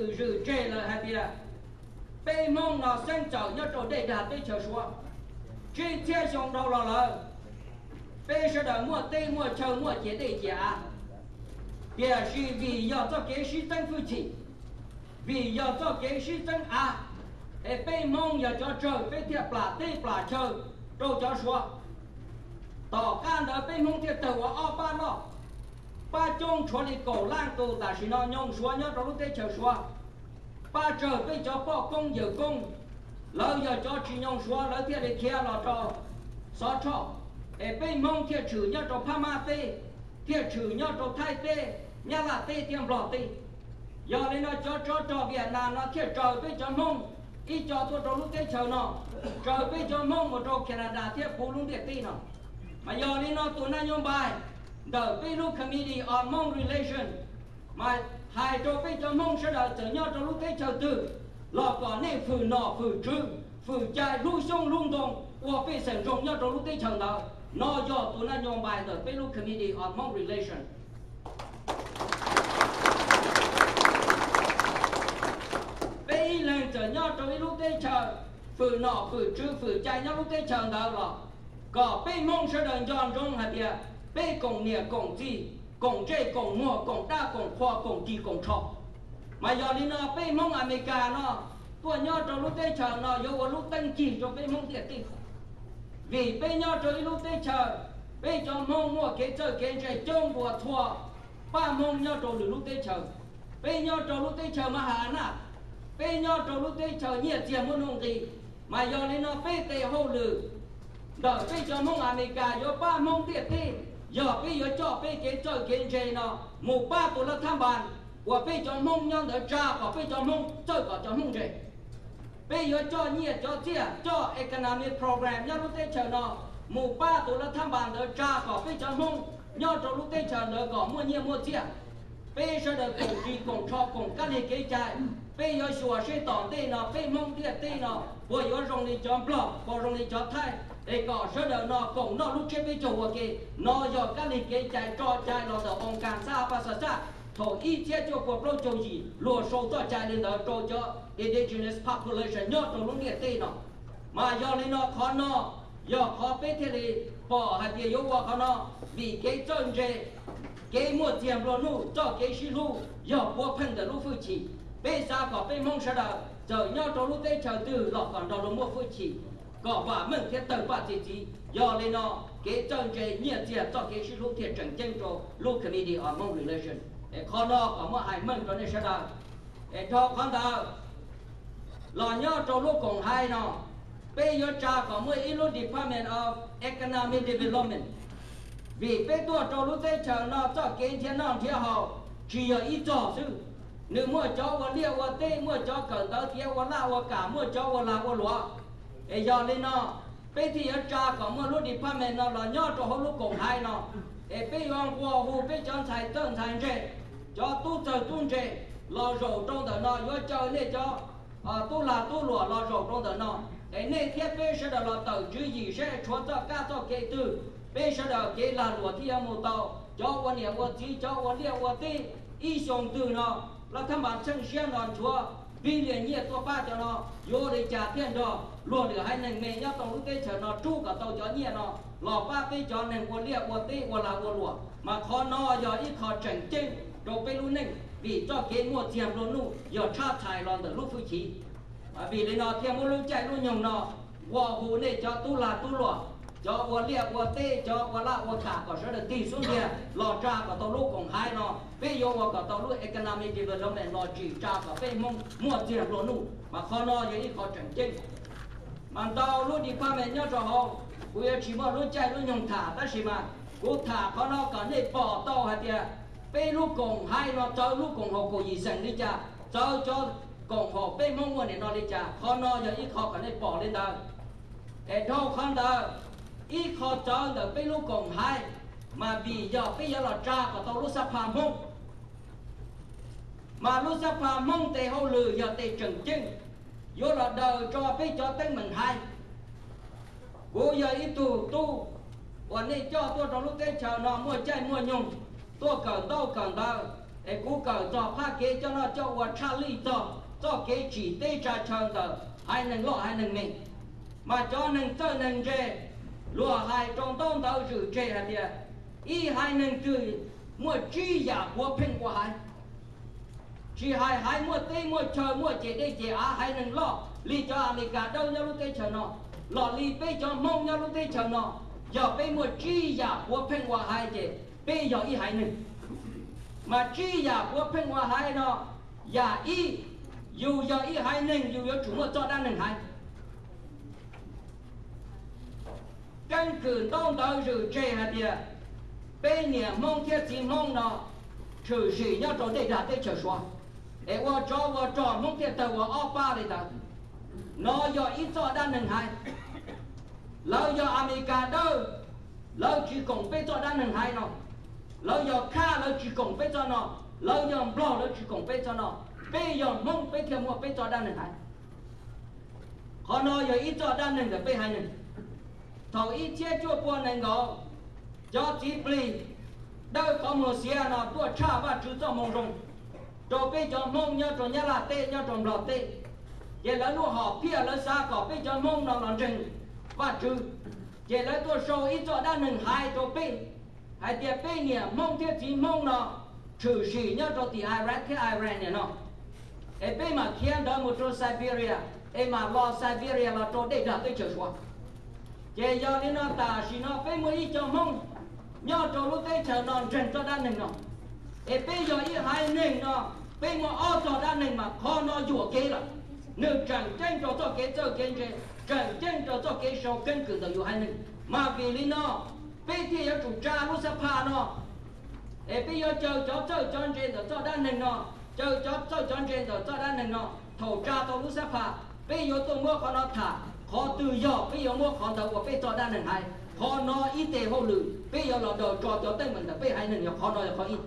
zwm tseg lawm hais tias peb Hmoob no xeeb txawm nyob rau dej dag teb chaws Suav tsib txhiab xyoo dhau los lawm, peb sawv daws muaj teb muaj chaw muaj ciam dej ciam av, tiam sis vim yog txoj kev sib txeeb hwj chim, vim yog txoj kev sib txeeb av, es peb Hmoob yog cov tsawg peb thiaj plam teb plam chaw rau cov Suav. Tom qab ntawd peb Hmoob thiaj tawg ua ob pab loj, pab coob tshuav li kaum lab tus tam sim no nyoog Suav nyob rau lub teb chaws Suav. Pab tsawg peb cov poj koob yawm koob, lawv yog cov tsis nyoog Suav lawv thiaj li khiav los rau Xov Tshoj, es peb Hmoob thiaj tshwm nyob rau Phab Mab teb, thiaj tshwm nyob rau Thaib teb, Nyab Laj teb thiab Nplog teb. Yog li no cov tsov rog Viaj Nam no thiaj raws peb cov Hmoob ib co tuaj rau lub teb chaws no, raws peb cov Hmoob mus rau Canada thiab puv lub ntiaj teb no. Mas yog li no tus naj nyob npai ntawm peb lub Committee on Hmong Relation mas hais rau peb cov Hmoob sawv daws txawm nyob rau lub teb chaws twg los kom nej fwm nom fwm tswv, fwm cai hlub xyoob hlub ntoo ua pej xeem zoo nyob rau lub teb chaws ntawd. No yog tus naj nyob npai ntawm peb lub Committee on Hmong Relation. Peb ib leeg txawm nyob rau ib lub teb chaws, fwm nom fwm tswv fwm cai nyob lub teb chaws ntawd los kom peb Hmoob sawv daws nco ntsoov hais tias peb koom niam koom txiv, koom ntsej koom muag, koom dab koom qhua, koom kis koom tsho. Mas yog li no peb Hmoob Amelikas no tuaj nyob rau lub teb chaws no yuav ua lub teeb cig rau peb Hmoob ntiaj teb. Vim peb nyob rau ib lub teb chaws, peb cov Hmoob muaj kev txawj kev ntse coob dua txhua pab Hmoob nyob rau lwm lub teb chaws. Peb nyob rau lub teb chaws Mas Has Naj, peb nyob rau lub teb chaws nyiaj txiag muaj nuj nqis. Mas yog li no peb tes hauj lwm ntawm peb cov Hmoob Amelikas yuav pab Hmoob ntiaj teb, yog peb yuav coj peb kev txawj kev ntse no mus pab tus laj thab npas uas peb cov Hmoob nyob ntawd tsa kom peb cov Hmoob txawj kom cov Hmoob ntse. Peb yuav coj nyiaj cov txiaj, coj economic program nyob lub teb chaws no mus pab tus laj thab npas ntawd tsa kom peb cov Hmoob nyob rau lub teb chaws ntawd kom muaj nyiaj muaj txiaj. Peb sawv daws koom ris koom tsho koom kab lig kev cai, peb yuav xyuas seb tom ntej no peb Hmoob ntiaj teb no puas yuav zoo li cov Nplog, puas zoo li cov Thaib, es kom sawv daws no koom noj lub tsiab peb caug ua ke. No yog kab lig kev cai tso cai los ntawm oo kas xab pas xas xaj thaum ib txhiab cuaj pua plaub caug yim luag sau txoj cai li ntawd rau cov indigenous population nyob rau lub ntiaj teb no. Mas yog li no qhov no yog qhov peb thiaj li pom hais tias yuav ua qhov no, vim kev txawj ntse, kev muaj txiag nplua nuj, txoj kev sib hlub yog puav pheej ntawm lub hwj chim. Peb xav kom peb Hmoob sawv daws txawm nyob rau lub teb chaws twg los kom nrog luag muaj hwj chim, kom vam meej thiab tawg paj txi txiv. Yog li no kev txawj ntse, nyiaj txiag, txoj kev sib hlub thiaj tseem ceeb rau lub Committee on Hmong Relations. Es qhov no kom muab hais meej rau nej sawv daws. Es dhau qhov ntawd los nyob rau lub koom haiv no, peb yuav tsa kom muaj ib lub Department of Economic Development. Vim peb tuaj rau lub teb chaws no txoj kev nrhiav noj nrhiav haus tsis yog ib txog xwb, nws muaj cov ua liaj ua teb, muaj cov kawm ntawv tiav ua laj ua kam, muaj cov ua lag ua luam. Es yog li no, peb thiaj yuav tsa kom muaj lub department no los nyob rau hauv lub koom haiv no. Es peb yuav nqua hu peb cov ntxhais txawj ntxhais ntse, cov tub txawg tub ntse los zaum rau ntawm no, yuav caw nej cov tub lag tub luam los zaum rau ntawm no. Es nej thiab peb sawv daws los tawm tswv yim seb tshuav txoj kab txoj kev twg, peb sawv daws kev lag luam thiaj yuav mus tau. Cov ua niam ua txiv, cov ua liaj ua teb, ib xyoo twg no lawv thab npas txheej siab no nchuav billion nyiaj tuaj pab cov no, yuav ua li cas thiaj nrog luag lwm haiv neeg me nyob rau lub teb chaws no rub kom tau cov nyiaj no los pab peb cov neeg ua liaj ua teb ua lag ua luam. Mas qhov no yog ib qho tseem ceeb rau peb lub neej, vim txoj kev muaj txiag nplua nuj yog tshab txhais los ntawm lub hwj chim. Vim li no thiaj muab lub caij lub nyoog no nqua hu nej cov tub lag tub luam, cov ua liaj ua teb, cov ua laj ua kam kom sawv daws tig xub ntiag los tsa kom tau lub koom haiv no. Peb yuav ua kom tau lub economic development los tsim tsa kom peb Hmoob muaj txiag nplua nuj, mas qhov no yog ib qho tseem ceeb. Mas ntau lub department nyob rau hauv, kuv yuav tsis muaj lub caij lub nyoog tham, tab sis mas kuv tham qhov no kom nej pom tau hais tias peb lub koom haiv no txawv lub koom haum kaum yim xeem li cas, txawv cov koom haum peb Hmoob muaj nim no li cas. Qhov no yog ib qho kom nej pom li ntawd. Es dhau qhov ntawd, ib qho txawv ntawm peb lub koom haiv mas vim yog peb yuav los tsa kom tau lub xab pha Hmoob. Mas lub xab pha Hmoob tes hauj lwm yog tes tseem ceeb, yuav los daws tso peb cov teeb meem haiv. Kuv yog ib tug tub uas nej coj tuaj rau lub teb chaws no muaj caij muaj nyoog tuaj kawm ntaub kawm ntawv, Es kuv kawm txog phab kev coj noj coj ua tshaj lij txog txoj kev tsim teb tsa chaw ntawm haiv neeg loj haiv neeg me. Mas cov neeg txawj neeg ntse, luag hais rau ntaub ntawv zwm tseg hais tias ib haiv neeg twg muaj tsib yam puav pheej ua haiv. Tsis hais haiv muaj teb muaj chaw muaj ces dej ces av haiv neeg loj li cov Amelikas dawb nyob lub teb chaws no, los li peb cov Hmoob nyob lub teb chaws no, yog peb muaj tsib yam puav pheej ua haiv ces peb yog ib haiv neeg. Mas tsib yam puav pheej ua haiv no, yam ib, yus yog ib haiv neeg yus yuav tsum muaj txoj dab neeg haiv. Keeb kwm ntaub ntawv zwm tseg hais tias peb niam Hmoob thiab txiv Hmoob no tshwm sim nyob rau dej dag teb chaws Suav, es ua tsov ua rog Hmoob thiaj tawg ua ob pab li ntawd. No yog ib txoj dab neeg haiv. Lawv yog Amelikas dawb, lawv tsis koom peb txoj dab neeg haiv no. Lawv yog Khab, lawv tsis koom peb txoj no. Lawv yog Nplog, lawv tsis koom peb txoj no. Peb yog Hmoob, peb thiaj muaj peb txoj dab neeg haiv. Qhov no yog ib txoj dab neeg ntawm peb haiv neeg. Thaum ib txhiab cuaj pua nees nkaum, cov txiv plig dawb qhov muag xiav no tuaj tshaj Vajtswv txoj moo zoo rau peb cov Hmoob nyob rau Nyab Laj teb nyob rau Nplog teb, ces lawv lub hom phiaj lawv xav kom peb cov Hmoob no los ntseeg Vajtswv, ces lawv tuaj sau ib txoj dab neeg haiv rau peb hais tias peb niam Hmoob thiab txiv Hmoob no tshwm sim nyob rau tim Iraq thiab Iran niam no, es peb mam khiav ntawd mus rau Siberia, es mam los Siberia los rau dej dag teb chaws Suav. Ces yog li no tam sim no peb muaj ib co Hmoob nyob rau lub teb chaws no ntseeg txoj dab neeg no, es peb yog ib haiv neeg no, peb muaj ob txoj dab neeg mas qhov no yuam kev lawm. Nws tseem ceeb rau txoj kev txawj kev ntse, tseem ceeb rau txoj kev sau keeb kwm ntawm yus haiv neeg. Mas vim li no peb thiaj yuav tsum tsa lub xab phaj no, es peb yuav caw cov txawj cov ntse ntawm txoj dab neeg no, caw cov txawj cov ntse ntawm txoj dab neeg no, thaum tsa tau lub xab phaj, peb yuav tuaj muab qhov no tham, qhov twg yog peb yuav muab qhov ntawd ua peb txoj dab neeg haiv. Qhov no ib teg hauj lwm peb yuav los daws tso cov teeb meem ntawm peb haiv neeg yog qhov no yog qhov ib.